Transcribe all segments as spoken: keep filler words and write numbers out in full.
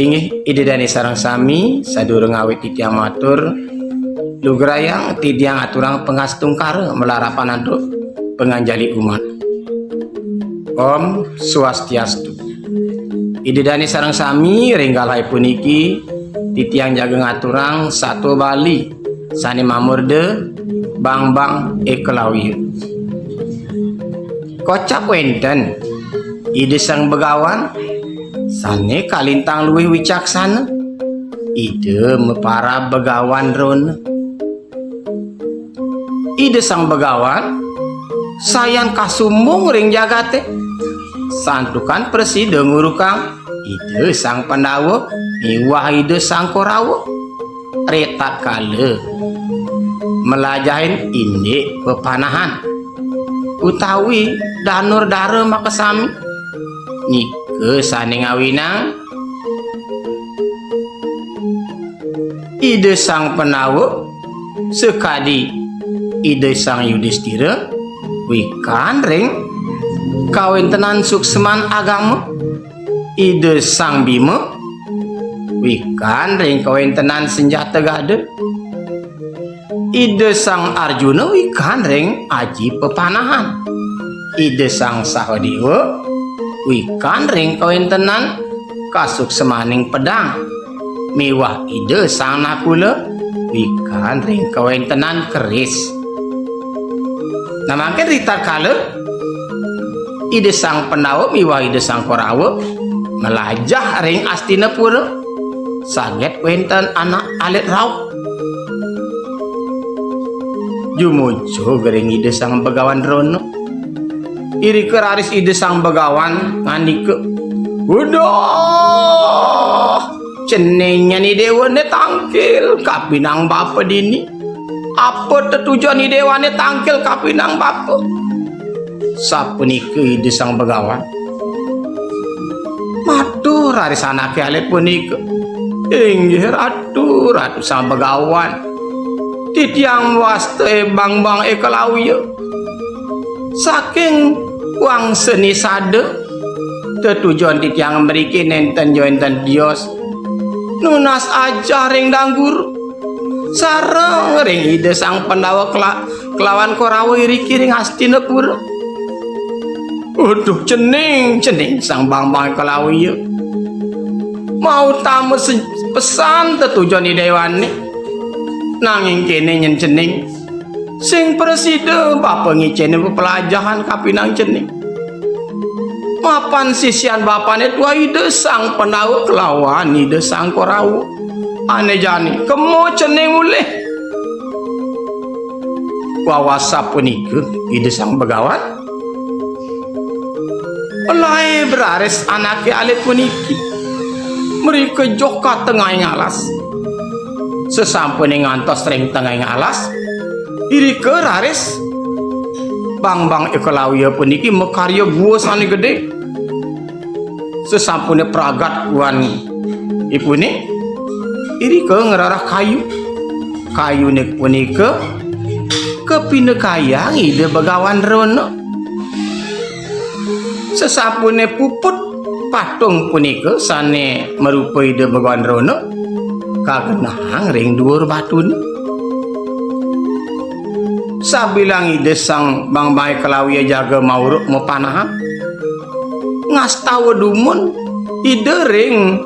Inggih, Ida Dane sareng sami, sadurung awit titiang matur, lugrayang titiang aturang pangastungkara malarapan antuk panganjali umat. Om Swastiastu. Ida Dane sareng sami, ring galahe puniki titiang jaga ngaturang satua Bali sane mamurda Bangbang Ekalawiya. Kocap wenten Ida Sang Begawan sane kalintang luih wicaksana. Ida maparab Begawan Drona. Ida Sang Begawan sayan kasumbung ring jagate, santukan prasida ngurukang Ida Sang Pandawa miwah Ida Sang Korawa. Ritatkala malajahin indik pepanahan utawi danur dara makasami, nika sane ngawinang Ida Sang Pandawa sakadi Ida Sang Yudistira wikan ring kawentenan suksman agama, Ida Sang Bima wikan ring kawentenan senjata gada, Ida Sang Arjuna wikan ring aji pepanahan, Ida Sang Sahadewa wikan ring kawentenan kasuksmaning pedang, miwah Ida Sang Nakula wikan ring kawentenan keris. Nah, mangkin ritatkala Ida Sang Pandawa miwah Ida Sang Korawa malajah ring Astinapura, saget wenten anak alit rauh. Jumujuk ring Ida Sang Begawan Drona. Irika raris Ida Sang Begawan ngandika, "Uduh, cening nyen Idewane tangkil kapinang bapa dini. Apa tetujon Idewane tangkil kapinang bapa?" Sapunika Ida Sang Begawan. Matur raris anake alit punika, "Inggih Ratu, Ratu Sang Begawan. Titiang wasta Bangbang Ekalawiya. Saking wangsa Nisada, tetujon titiang mriki nenten jo enten tios nunas ajah ring Dang Guru sareng ring Ida Sang Pandawa kela-, kelawan Korawa iriki ring Astinapura." "Uduh, cening, cening Sang Bangbang Ekalawiya. Mautama se-, pesan tetujon Idewane. Nanging kene nyen cening, sing prasida bapa ngicene pepelajahan kapinang cening. Mapan sisian bapane tuah Ida Sang Pandawa kelawan Ida Sang Korawa. Ane jani, kema cening mulih." Wawasa punika Ida Sang Begawan Laib raris anake alit puniki mrika joh ka tengahing alas. Sasampune ngantos ring tengahing alas, irika raris Bangbang Ekalawiya puniki makarya gua sane gede. Sasampune pragat guan ipune, irika ngrereh kayu. Kayune punika kapinakayang Ida Begawan Drona. Sasampune puput patung punika sane marupa Ida Begawan Drona, kagenahang ring duur batune. Sabilang Ida Sang Bangbang Ekalawiya jaga mauruk mapanahan, ngastawa dumun Ida ring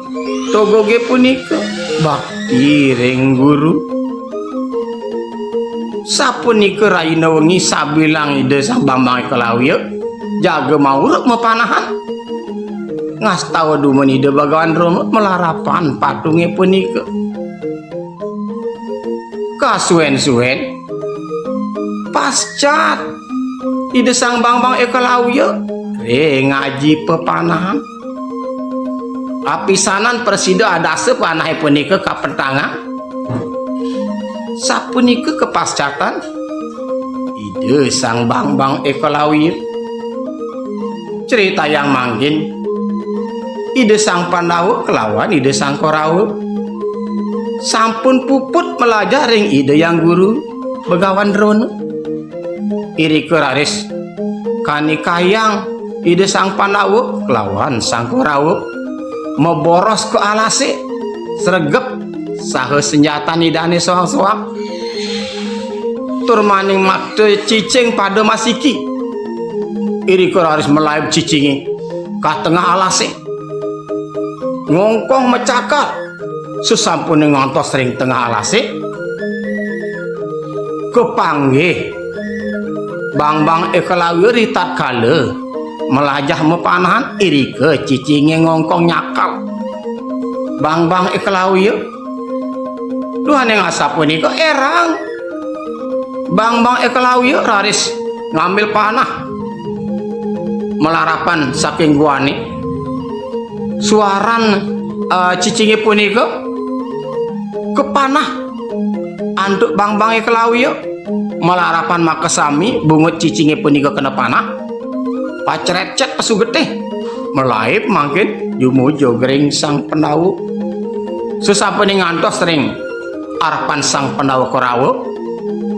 togoge punika, bakti ring guru. Sapunika rahina wengi sabilang Ida Sang Bangbang Ekalawiya jaga mauruk mapanahan, ngastawa dumun Ida Begawan Drona malarapan patunge punika. Kasuwen-suwen, pascat Ida Sang Bangbang Ekalawiya ring aji pepanahan. Apisanan prasida adasa panahe punika kapentangan. Sapunika kapascatan Ida Sang Bangbang Ekalawiya. Critayang mangkin, Ida Sang Pandawa kelawan Ida Sang Korawa sampun puput malajah ring Ida Hyang Guru Begawan Drona. Irika raris kanikayang Ida Sang Pandawa kelawan Sang Korawa maboros ka alasé, sregep saha senjatan Idané soang-soang. Tur maning makta cicing pada masiki. Irika raris malaib cicingé ka tengah alasé. Ngongkong macakal. Sasampuné ngantos ring tengah alasé, kapanggih Bangbang Ékalawya ritatkala malajah mapanahan, irika cicingé ngongkong nyakal. Bangbang Ékalawya, duaning asapunika, érang. Bangbang Ékalawya raris ngambil panah malarapan saking guané. Suaran, eh, cicingé punika kapanah antuk Bangbang Ékalawya. Malarapan makasami bungut cicingé punika kena panah. Pacrécét pasugetih. Malaib mangkin jumujuk ring Sang Pandawa. Sasampuné ngantos ring arepan Sang Pandawa Korawa,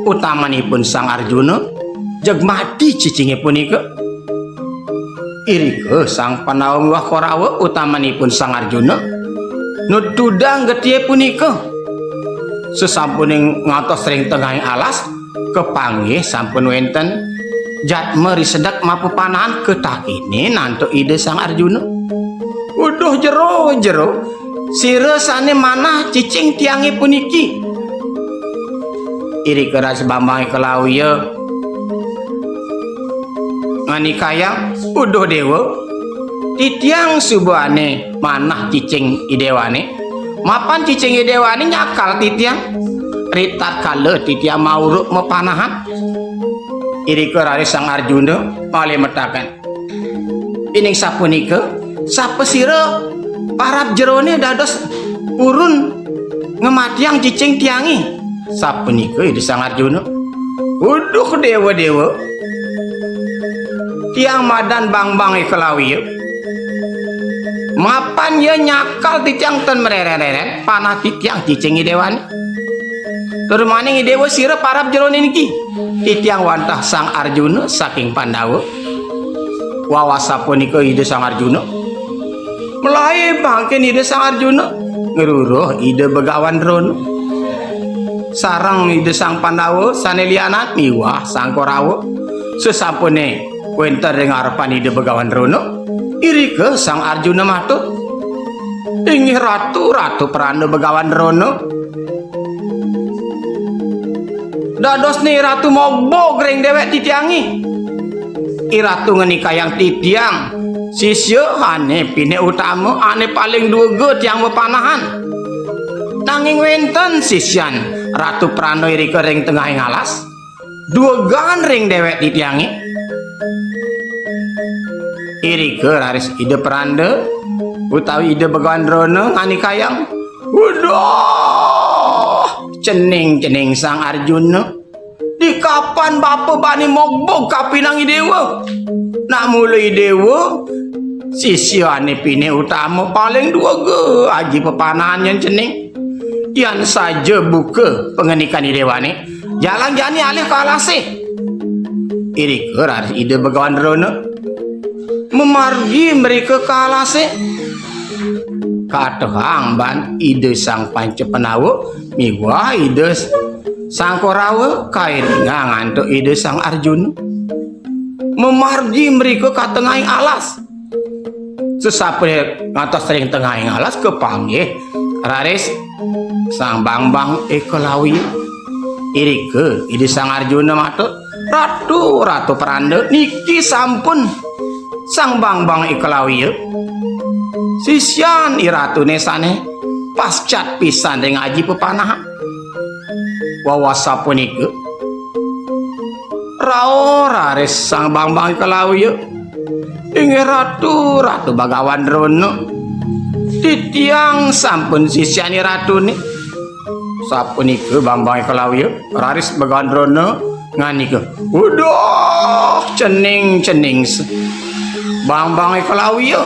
utamanipun Sang Arjuna, jeg mati cicingé punika. Irika Sang Pandawa miwah Korawa, utamanipun Sang Arjuna, nutudang getié punika. Sasampuné ngantos ring tengahing alas, kapanggih sampun wénten jadma risedek mapapanahan, katakiné antuk Ida Sang Arjuna. "Uduh jero, jero, sira sané manah cicing tiangé puniki." Irika raris Bangbang Ékalawya nganikayang, "Uduh déwa, titiang suba ané manah cicing idéwané. Mapan cicing idéwané nyakal titiang. Ritatkala titiang mauruk mapanahan." Irika raris Sang Arjuna malih mataken, "Pining sapunika, sapasira parab jeroné dados purun ngamatiang cicing tiangé?" Sapunika Ida Sang Arjuna, "Uduh déwa-déwa, tiang madan Bangbang Ékalawya. Mapan ia nyakal titiang ten mrérén-rérén panah titiang cicing idéwané. Tur maning idéwa sira parab jeroné niki, titiang wantah Sang Arjuna saking Pandawa." Wawah sapunika Ida Sang Arjuna, malaib mangkin Ida Sang Arjuna ngruruh Ida Begawan Drona sareng Ida Sang Pandawa sané lianan miwah Sang Korawa. Sasampuné wénten ring arepan Ida Begawan Drona, irika Sang Arjuna matur, "Inggih Ratu, Ratu Pranda Begawan Drona. Dadosné Ratu mogbog ring déwék titiangé. Iratu ngenikayang titiang sisya ané pinih utama, ané paling duega tiang mapanahan. Nanging wénten sisyan Ratu Pranda irika ring tengahing alas, duegan ring déwék titiangé." Irika raris Ida Pranda utawi Ida Begawan Drona nganikayang, "Uduh, cening-cening Sang Arjuna. Dikapan bapa bani mogbog kapinang idéwa? Nak mula idéwa, sisya ané pinih utama paling duega aji pepanahan yén cening. Yan saja buka pangandikan idéwané, jalan jani alih ka alasé." Irika raris Ida Begawan Drona mamargi mrika ka alasé. Katehang ban Ida Sang Panca Pandawa miwah Ida Sang Korawa kairingang antuk Ida Sang Arjuna. Mamargi mrika ka tengahing alas. Sasapuné ngantos ring tengahing alas, kapanggih raris Sang Bangbang Ékalawya. Irika Ida Sang Arjuna matur, "Ratu, Ratu Pranda, niki sampun Sang Bangbang Ékalawya, sisyan iratuné sané pascat pisan ring aji pepanahan." Wawah sapunika, rauh raris Sang Bangbang Ékalawya, "Inggih Ratu, Ratu Bagawan Drona. Titiang sampun sisyan iratuné." Sapunika Bangbang Ékalawya, raris Bagawan Drona ngandika, "Uduh, cening-cening s-, Bangbang Ékalawya.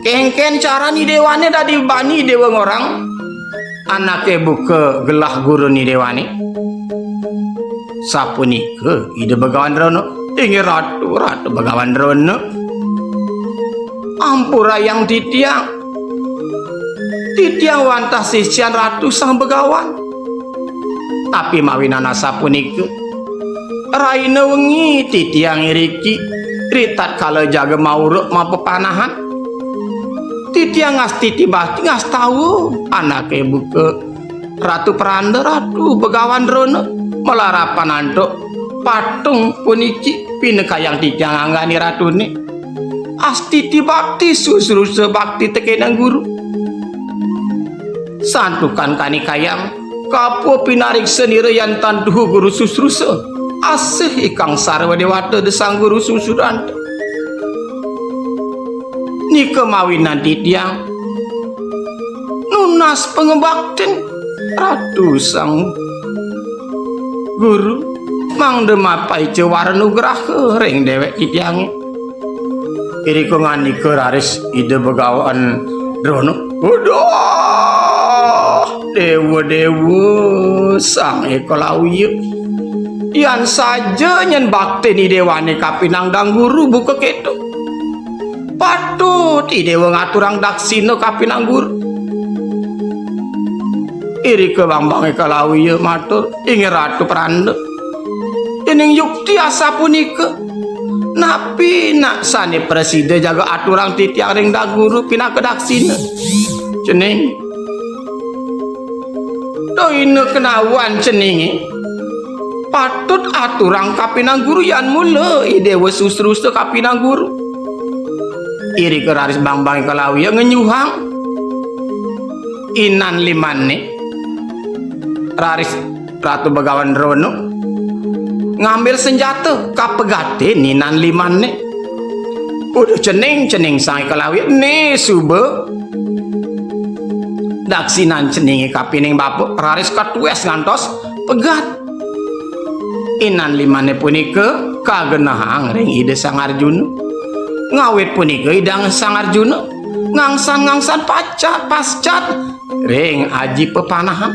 Kénkén carané idéwané dadi bani idéwa ngorang, anaké buka gelah gurun idéwané?" Sapunika Ida Bagawan Drona, "Inggih Ratu, Ratu Bagawan Drona. Ampurayang titiang. Titiang wantah sisian Ratu Sang Begawan. Tapi mawinan asapunika, raina wengi titiang iriki, ritatkala jaga mauruk mapepanahan. Titiang ngastiti bati ngastawa anake buka Ratu Pranda, Ratu Begawan Drona, malarapan antuk patung puniki pinekayang titiang anggane ratune. Astiti bakti susrusa bakti tekenang guru. Santukan kanikayang, kapuh pinariksa nira yan tan tuhu guru susrusa. Asih ikang sarwa dewata desang guru susudanta. Nika mawinan titiang nunas pangabaktin Ratu Sang Guru, mangda mapaica wara nugraha ring dewek titiange. Irika ngandika raris Ida Begawan Drona. Uduh, dewa-dewa Sang Ekalawiya. Yan saja nyen baktin idewane kapinang dang guru buka keto. Patut idewa ngaturang daksina kapinang guru. Irika Bambang Ekalawiya matur, "Inggih Ratu Pranda. Yening yukti asapunika, napi nak sane prasida jaga aturang titiang ring dang guru pinaka daksina?" Cening. Doina kenawan ceninge patut aturang kapinang guru yan mula idewa susrusa kapinang guru. Irika raris Bambang Ekalawiya ngenyuhang inan limanne. Raris Ratu Begawan Drona ngambil senjata, kapegatin inan limanne. Uduh, cening, cening Sang Ekalawiya, ne suba daksinan ceninge kapining bapa, raris katues ngantos pegat. Inan limanne punika kagenahang ring Ida Sang Arjuna. Ngawit punika Ida Sang Arjuna ngangsan-ngangsan pacat, pascat ring aji pepanahan.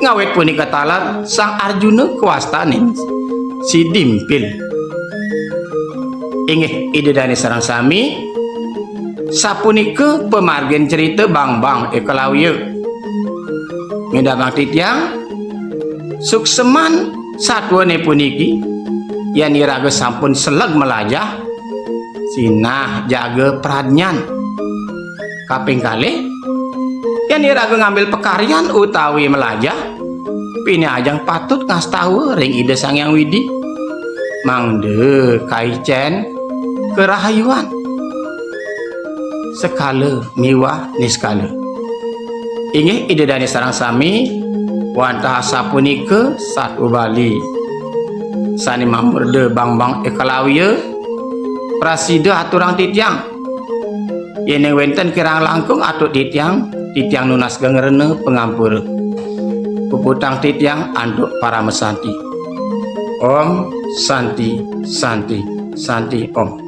Ngawit punika taler Sang Arjuna kawastanin Sidi Mpil. Inggih Ida Dane sareng sami, sapunika pamargin cerita Bambang Ekalawiya. Midamang titiang, sukseman satuane puniki, yen iraga sampun seleg malajah, sinah jaga pradnyan. Kaping kalih, yen iraga ngambil pakaryan utawi malajah, pinih ajeng patut ngastawa ring Ida Sang Hyang Widi, mangda kaicen karahayuan sekala miwah niskala. Inggih Ida Dane sareng sami, wantah asapunika satua Bali sane mamurda Bambang Ekalawiya prasida aturang titiang. Yening wenten kirang langkung atur titiang, titiang nunas gengrena pangampura. Puputang titiang antuk paramasanti. Om Santi, Santi, Santi Om.